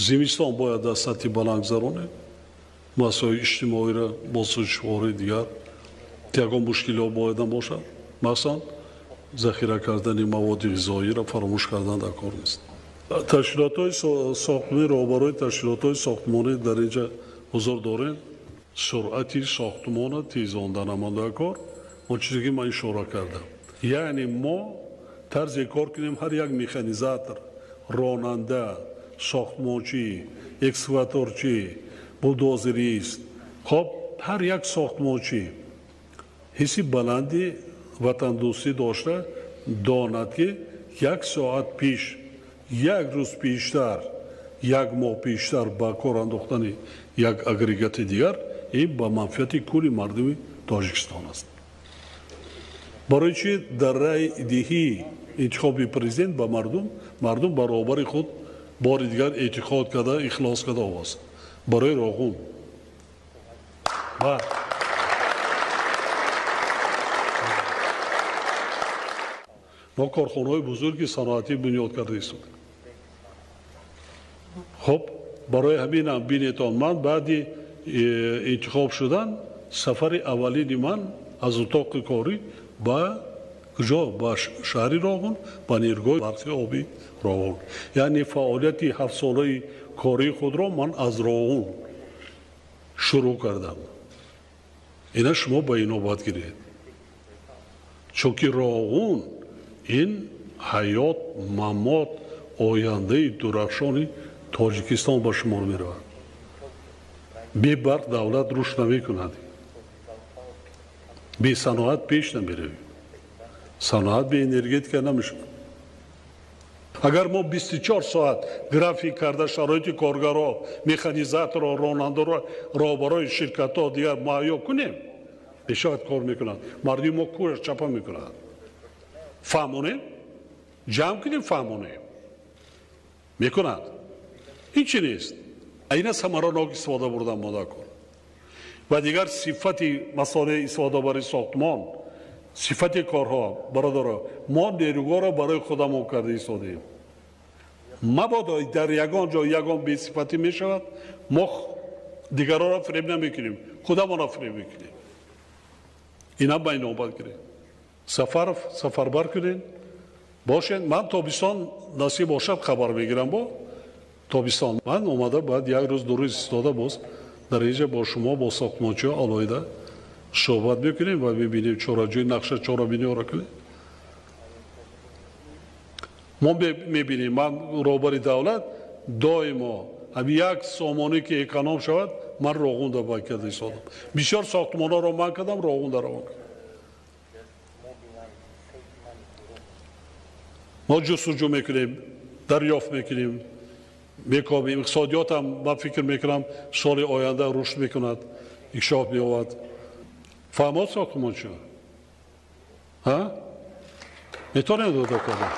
Зимистон бояд дар сатҳи баланд гузаронем, масоили иҷтимоиро бо сӯзишвории дигар ягон мушкилиҳо бояд набошад. Масалан, захира кардани маводи ғизоиро фаромӯш кардан дар кор нест. Ташкилотҳои сохтмонӣ, роҳбарои ташкилотҳои сохтмонӣ дар инҷа ҳузур дорем. Суръати сохтмонро тезонда намонда кор, он чизе ки ман ишора кардам. Яъне мо тарзе кор кунем, ҳар як механизатор, ронанда, сохтмончӣ, экскаваторчӣ, булдозерист, хоб ҳар як сохтмончӣ ҳисси баланди ватандӯстӣ дошта донад, ки як соат пеш, як рӯз пештар, як моҳ пештар ба кор андохтани як агрегати дигар ин ба манфиати кулли мардуми Тоҷикистон аст. Барои чӣ дар райдиҳӣ интихоби президент ба мардум, мардум баробари худ бори дигар эътиқод карда, ихлос карда овоз барои Роғун. Ва мо корхонаҳои бузурги саноатӣ бунёд карда истодем. Хоб, барои ҳаминам бинетон, ман баъди интихоб шудан сафари аввалини ман аз утоқи корӣ ба куҷо? Ба шаҳри Роғун, ба нерӯгоҳи барқи оби Роғун. Яъне фаъолияти ҳафтсолаи кории худро ман аз Роғун шурӯъ кардам. Ина шумо ба инобат гиред, чунки Роғун ин ҳаёт, мамот, ояндаи дурахшони Тоҷикистон ба шумор меравад. Бе барқ давлат рушд намекунад, бе саноат пеш намеравем, саноат бе энергетика намешавад. Агар мо 24 соат график карда шароити коргаро, механизаторо, ронандаро, роҳбарои ширкатҳо дигар муҳайё кунем, бешавад кор мекунад. Мардуми мо кӯраш чапа мекунад. Фаҳмонем, ҷамъ кунем, фаҳмонем, мекунад. Ин чи нест? Айна самаранок истифода бурдан мода кор. Ва дигар сифати масолеҳи истифодабари сохтмон, сифати корҳо, бародаро, мо нерӯгоҳро барои худамон карда истодем. Мабодо дар ягон ҷо ягон бесифатӣ мешавад, мо дигаронро фиреб намекунем, худамонро фиреб мекунем. Ина ба инобат гирем. Сафаров сафарбар кунед, бошед. Ман тобистон насиб бошад хабар мегирам бо тобистон. Ман омада баъд як рӯз ду рӯз истода боз дар инҷа бо шумо, бо сохтмончиҳо алоҳида суҳбат мекунем ва мебинем чораҷӯи нақша чорабиниҳоро кунем. Мо мебинем, ман роҳбари давлат доимо ҳамин як сомонӣ ки эконом шавад, ман Роғунда бай карда истодам. Бисёр сохтмонҳоро ман кардам, Роғунда равон кардам. Мо ҷустуҷӯ мекунем, дарёфт мекунем, мекобем. Иқтисодиётам ман фикр мекунам соли оянда рушд мекунад, инкишоф меёбад. Фаҳмод сохтмончиҳо? Ҳа? Метавонем дода карда?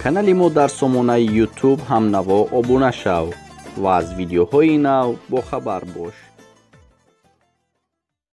Канали мо дар сомонаи YouTube «Ҳамнаво» обуна шав ва аз видеоҳои нав бохабар бош.